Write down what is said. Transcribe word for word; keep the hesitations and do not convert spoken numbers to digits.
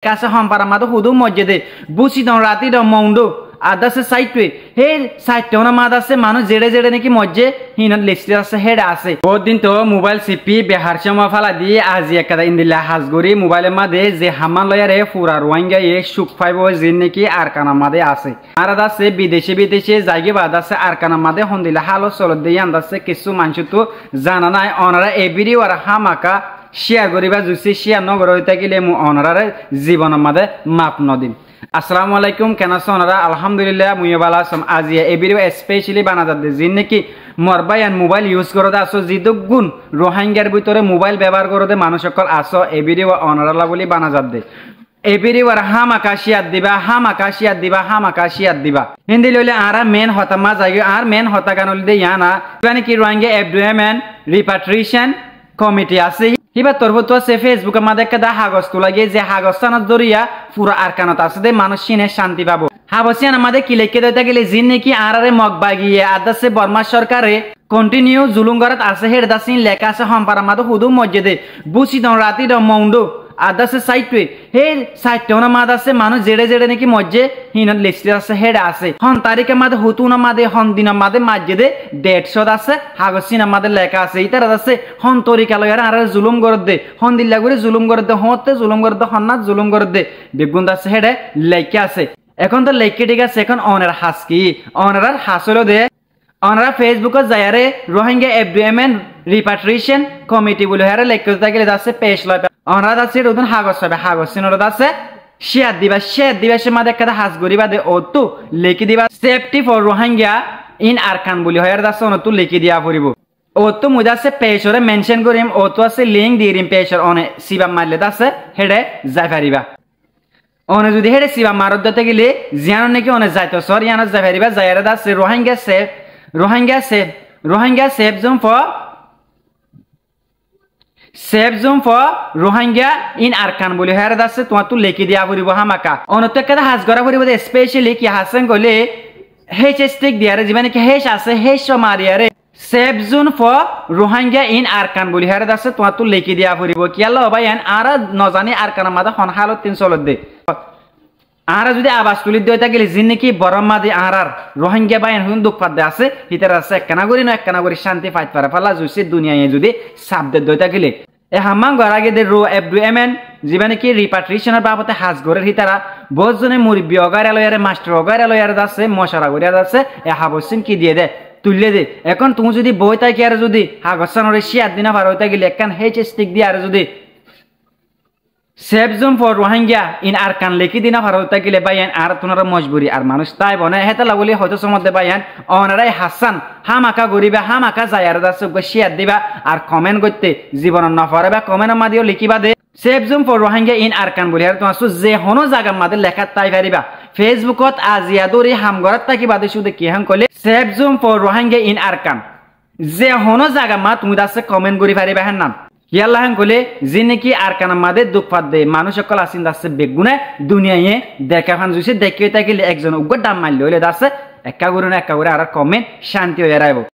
Kase hom fara mazé hudú moijjé dé, búsidon, ratidon, moundú, ar dase sáittue, hé sáittue ónor mazé dase manúic zeçé zeçé néki moijjé, híinor list dase héçe asé. Boóut din to mubáil sippí behar cómot félai di, azi ekkán endilla ham gorí, mubáilor mazé ze hammán loiyaré fura Ruáingaye cúk faibóu, ziín néki Arkanor mazé asé. Añára dase bidecé bidecé zaigói ba dase Arkanor mazé hondilla hálot solodde yían dase kissú maincóttu zana nái. Onorá e bídiyo ar hámaka cíyar goríba, zucce cíyar nógoró ói tákile mui onoráre zibonor mazé maf nodim. Assalamu alaikum, keén asó onorá? Alhamdulillah, mui yó bála asóm. Aziya e bídiyo especially bana zadde ziín néki mor báiyain mubáil yus goróde asó, zidúkkun Ruáingar bútore mubáil bebohár goróde manúic ókkol asó, e bídiyo onorálla bóli bana zadde. E bídiyo ar hámaka cíyar diba, hámaka cíyar diba, hámaka cíyar diba. Héndilla óile añára mein hotá mazé zaigói, añár mein hotágan óilde yían, zibá néki Ruáinga F D M N Repatriation Committee asé, híbar torfóttu asé Facebookor mazé ekká dá hagos tulá giyé, ze hagos sánor zoriya fura Arkanot asé dé manúic cíne cánti fabóu. Hagos yíanor mazé ki leikké dé ói tákile, ziín néki añáráre Mog bagiye ar dase Bormá sorkare continue zulúm gorát asé, héçe dase yín leká asé, hom fara mazé hudú moijjé dé, búsidon, ratidon, moundú, ar dase sáittue, hé sáittue ónor mazé dase manúic zeçé zeçé néki moijjé, híinor list dase héçe asé. Hon taríkor mazé, hotúnor mazé, hon dinor mazé maijjé dé, date cót asé, hagos híinor mazé leká asé. Ítara dase hon torika loiyaré añáráre zulúm goródde, hondilla gorí zulúm goródde, hoóñtte zulúm goródde, honnát zulúm goródde, beggún dase héçe leikká asé. Ehón to leikké thík asé, ehón onorár ham ki? Onorár ham óilde, onorá Facebookot zaiyaré Rohingya F D M N Repatriation Committee buli hoiyaré leikké tákile dase page loi. Onorá dase héçe udún hagos faiba, hagos híinoré dase cíyar diba, cíyar diba, cíyar mazé ekká dá ham goríba dé, ottú leikí diba Safety for Rohingya in Arakan buli hoiyaré dase onottú leikí diya foribóu. Ottú mui dase page oré mention gorím, ottú asé link di rim, page or one sibar maille dase héçe zai fariba. One zudi héçe sibar maródde tákile, ziyánot néki one zaito sór, yíanot zai fariba, zaiyaré dase Rohingya Safe, Rohingya Safe, Rohingya Safe Zone for, Safe Zone for Rohingya in Arakan buli hoiyaré dase tuáñttú leikí diya foribóu hámaka. Onottú ekká dá ham gorá foribóu dé, especially ki ham hoilé, héc stick diyaré, zibá néki héc asé, héc mariyaré. Safe Zone for Rohingya in Arakan buli hoiyaré dase tuáñttú leikí diya foribóu. Kiyólla ó báiyain, añára nozaní Arakanor mazé hon hálot tin solodde. Añára zudi abas tulí dói tákile, ziín néki Bormár mazé añárár Rohingya báiyain hon duk fadde asé, hítara dase ekkána gorí no ekkána gorí cánti fai fare falla, zudi duniyaiye zudi saf de dói tákile. E hammán gorá giyé dé Ro F D M N, zibá néki repatriation or babote ham gorér hítara, boóut zone murubbi ogáira loiyaré, mastor ogáira loiyaré dase, mocora goríyaré dase, e ham ossín ki diyé dé, tuillé dé. Ehón tuñí zudi boói tákiyaré zudi hagos sánoré cíyar di no faró tákile, ekkán héc stick diyaré zudi Safe Zone for Rohingya in Arakan leikí di no faró tákile báiyain, añára tuáñra mojburi ar manúic táibo né, hétolla buli hoitó somodde báiyain, onorá e ham hámaka goríba, hámaka zaiyaré dase uggúa cíyar diba ar comment goitté, zibonot no foráiba, comment or mazé yó leikíba dé Safe Zone for Rohingya in Arakan buli hoiyaré tuáñttú ze honó zagar mazé leká tái fariba. Facebook ot aziya dóri ham gorát tákiba dé cúde ki hán hoilé Safe Zone for Rohingya in Arakan. Ze honó zagar mazé tuñí dase comment gorí fariba hénnan. Kiyólla hán hoilé, ziín néki Arakanor mazé duk fadde manúic ókkol asé dase beggúne duniyaiye deké fán, zudi deké tákile ekzon uggúa dham maille óile dase ekká gorí no ekká gorí añárár comment cánti ói raibóu.